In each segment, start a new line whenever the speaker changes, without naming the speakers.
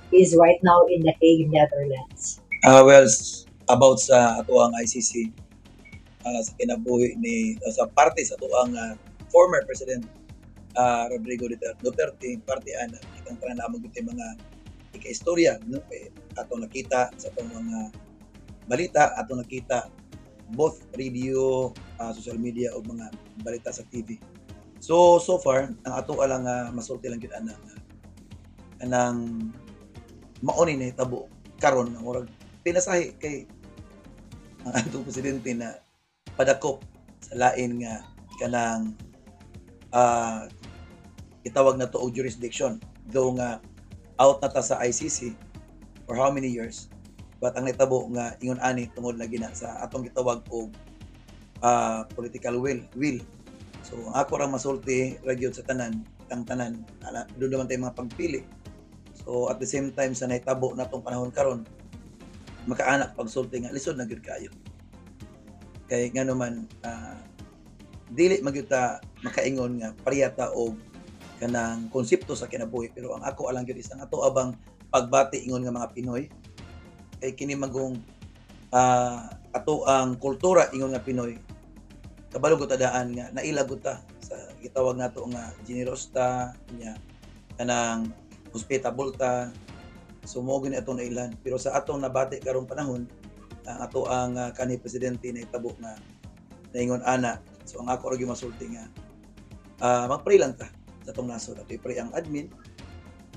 He is right now in The Hague, Netherlands.
Well, about sa atoang ICC, sa kinabuhi ni sa parte sa atoang former President Rodrigo Duterte, parte ana kitang tanan na gyud mga ika-istorya, no? Kay atong nakita sa atong mga balita, atong nakita both radio, social media o mga balita sa TV. So so far ang ato lang masulti lang gyud ana nga kanang mao ni nahitabo karon nga murag pinasahi kay ang atong presidente na padakop sa lain nga kanang gitawag na to og jurisdiction, though nga out na ta sa ICC for how many years, but ang nahitabo nga ingon ani tungod lagi na sa atong gitawag og political will. So ang ako ra masulti ra gyud sa tanan, ang tanan ana doon naman tayo mga pagpili. So at the same time sa nahitabo natong panahon karon, makaanak pagsulti nga lisod na gyud kaayo kay ngano man dili man gyud ta makaingon nga pareha ta og kanang konsepto sa kinabuhi. Pero ang ako alang gyud is ang ato abang pagbati ingon nga mga Pinoy kay kini magong ato ang kultura ingon nga Pinoy, kabalo gud ta daan nga naila gud ta sa gitawag nato nga generous ta nya, kanang hospitable ta. So mao gyud ni atong nailan. Pero sa atong nabati karong panahon, ang ato ang kanhi presidente nahitabo nga naingon ana. So ang ako ra gyud masulti nga magpray lang ta sa atong nasod, ato i-pray ang admin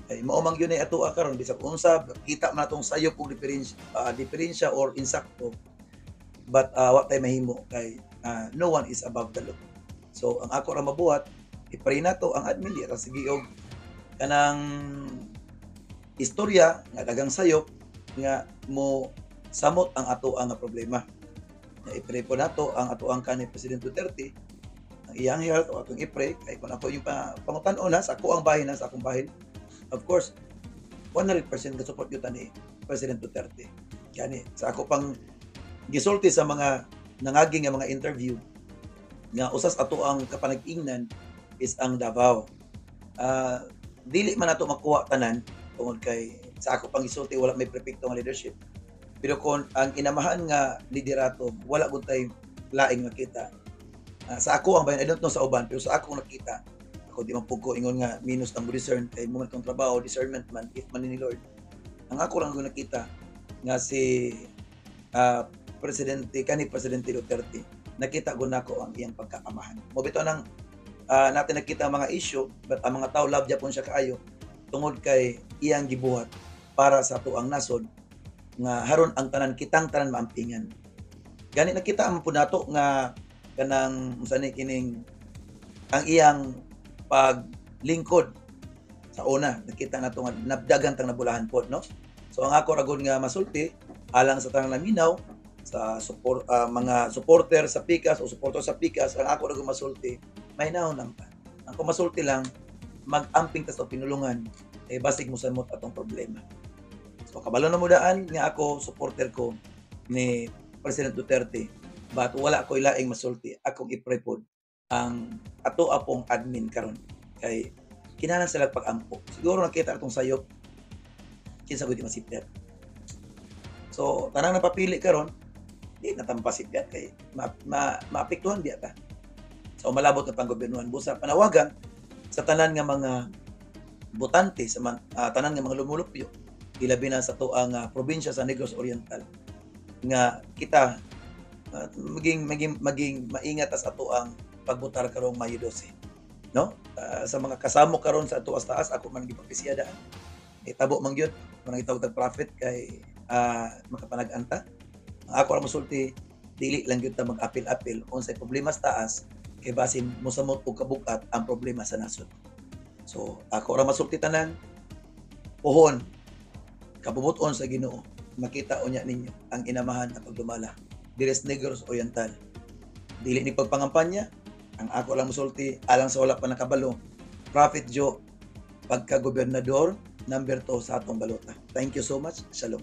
kay mao man gyud ni ato karon. Bisag unsa kita man atong sayop og diferensya or insakto, but wa tay mahimo kay no one is above the law. So ang ako ra mabuhat, i-pray nato ang admin, di ra sige og kanang istorya nga dagang sayop nga mo samot ang ato ang problema. Na i-pray po nato ang ato ang kanhi President Duterte, ang iyang health o atong i-pray kay kung ako yung pangutan-on na sa ako ang bahin na sa akong bahin, of course 100% ka support gyud ni President Duterte. Yani sa ako pang gisulti sa mga nangagi nga mga interview nga usas ato ang kapanag-ingnan is ang Davao. Dili man nato makuha tanan tungod kay sa ako pang gisulti wala may perpekto nga leadership. Pero kung ang inamahan nga liderato, wala gud tay laing makita. Sa ako ang bahin, I don't know sa uban, pero sa ako nakita, ako di man pud ko ingon nga minus ang discern kay mo itong trabaho, discernment man, if man ni Lord. Ang ako lang ko nakita nga si presidente kani Presidente Duterte, nakita ko nako ang iyang pagkakamahan. Mo bitaw nang natin nakita ang mga issue, but ang mga tao love japon siya kaayo tungod kay iyang gibuhat para sa atuang nasod nga haron ang tanan kitang tanan maampingan. Gani nakita man pud nato nga kanang unsa ni kining ang iyang paglingkod sa una, nakita nato nga nabdagan tang nabulahan pod, no? So ang ako ra gud nga masulti alang sa tanang naminaw sa support, mga supporter sa Pikas o supporter sa Pikas, ang ako ra gud masulti, mahinahon lang ta. Ang kung masulti lang, mag-amping ta sa pinulungan kay basig mosamot atong problema. So kabalo na mo daan nga ako supporter ko ni President Duterte, but wala ko ilaing masulti. Akong i-pray pod ang ato apong admin karon kay kinahanglan sila pag-ampo. Siguro nakita atong sayop kinsa gud di masipyat. So tanang napapili karon di na ta mapasipyat kay maapektuhan biya ta. So malabot na panggobyernohan. Busa panawagan sa tanan nga mga botante, sa tanan nga mga lumulupyo, ilabi na sa tuang probinsya sa Negros Oriental, nga kita maging maingat ta sa atoang pagbotar karong Mayo 12, no? Sa mga kasamo karon sa atoas taas, ako man gipapisiya daan, itabo man gyud man gitawag tag prophet kay makapanag-anta. Ang ako ra mosulti, dili lang gyud ta mag-apil-apil unsay problema sa taas kay basin mosamot og kabugat ang problema sa nasod. So ako ra masulti tanan, puhon kabubut-on sa Ginoo, makita unya ninyo ang inamahan at pagdumala diri sa Negros Oriental. Dili ni pagpangampanya, ang ako lang musulti alang sa wala pa nakabalo, Prophet Joe pagka gobernador number 2 sa atong balota. Thank you so much. Shalom.